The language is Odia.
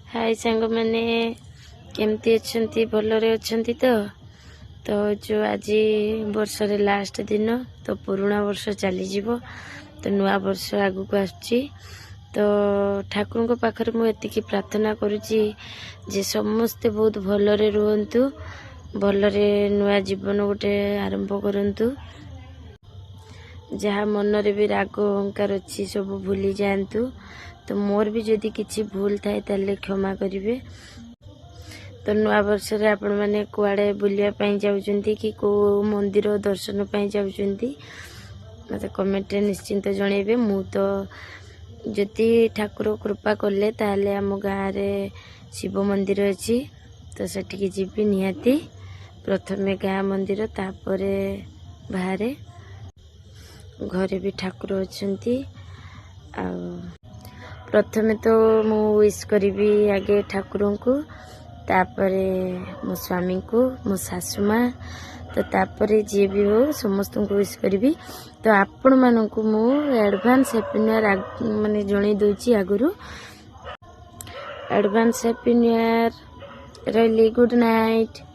ହାଇ ସାଙ୍ଗମାନେ, କେମିତି ଅଛନ୍ତି? ଭଲରେ ଅଛନ୍ତି ତ? ତ ଯେଉଁ ଆଜି ବର୍ଷରେ ଲାଷ୍ଟ ଦିନ, ତ ପୁରୁଣା ବର୍ଷ ଚାଲିଯିବ, ତ ନୂଆ ବର୍ଷ ଆଗକୁ ଆସୁଛି। ତ ଠାକୁରଙ୍କ ପାଖରେ ମୁଁ ଏତିକି ପ୍ରାର୍ଥନା କରୁଛି ଯେ ସମସ୍ତେ ବହୁତ ଭଲରେ ରୁହନ୍ତୁ, ଭଲରେ ନୂଆ ଜୀବନ ଗୋଟେ ଆରମ୍ଭ କରନ୍ତୁ। ଯାହା ମନରେ ବି ରାଗ ଅହଙ୍କାର ଅଛି, ସବୁ ଭୁଲି ଯାଆନ୍ତୁ। ତ ମୋର ବି ଯଦି କିଛି ଭୁଲ ଥାଏ, ତାହେଲେ କ୍ଷମା କରିବେ। ତ ନୂଆ ବର୍ଷରେ ଆପଣମାନେ କୁଆଡ଼େ ବୁଲିବା ପାଇଁ ଯାଉଛନ୍ତି କି କେଉଁ ମନ୍ଦିର ଦର୍ଶନ ପାଇଁ ଯାଉଛନ୍ତି, ମୋତେ କମେଣ୍ଟରେ ନିଶ୍ଚିନ୍ତ ଜଣେଇବେ। ମୁଁ ତ ଯଦି ଠାକୁର କୃପା କଲେ, ତାହେଲେ ଆମ ଗାଁରେ ଶିବ ମନ୍ଦିର ଅଛି, ତ ସେଠିକି ଯିବି ନିହାତି। ପ୍ରଥମେ ଗାଁ ମନ୍ଦିର, ତାପରେ ବାହାରେ। ଘରେ ବି ଠାକୁର ଅଛନ୍ତି। ଆଉ ପ୍ରଥମେ ତ ମୁଁ ୱିଶ୍ କରିବି ଆଗେ ଠାକୁରଙ୍କୁ, ତାପରେ ମୋ ସ୍ୱାମୀଙ୍କୁ, ମୋ ଶାଶୁ ମା, ତ ତାପରେ ଯିଏ ବି ହଉ, ସମସ୍ତଙ୍କୁ ୱିଶ୍ କରିବି। ତ ଆପଣମାନଙ୍କୁ ମୁଁ ଆଡ଼ଭାନ୍ସ ହ୍ୟାପି ନ୍ୟୁ ଇୟର୍ ମାନେ ଜଣେଇ ଦେଉଛି ଆଗରୁ। Advance happy new year. ରହିଲି, ଗୁଡ୍ ନାଇଟ୍।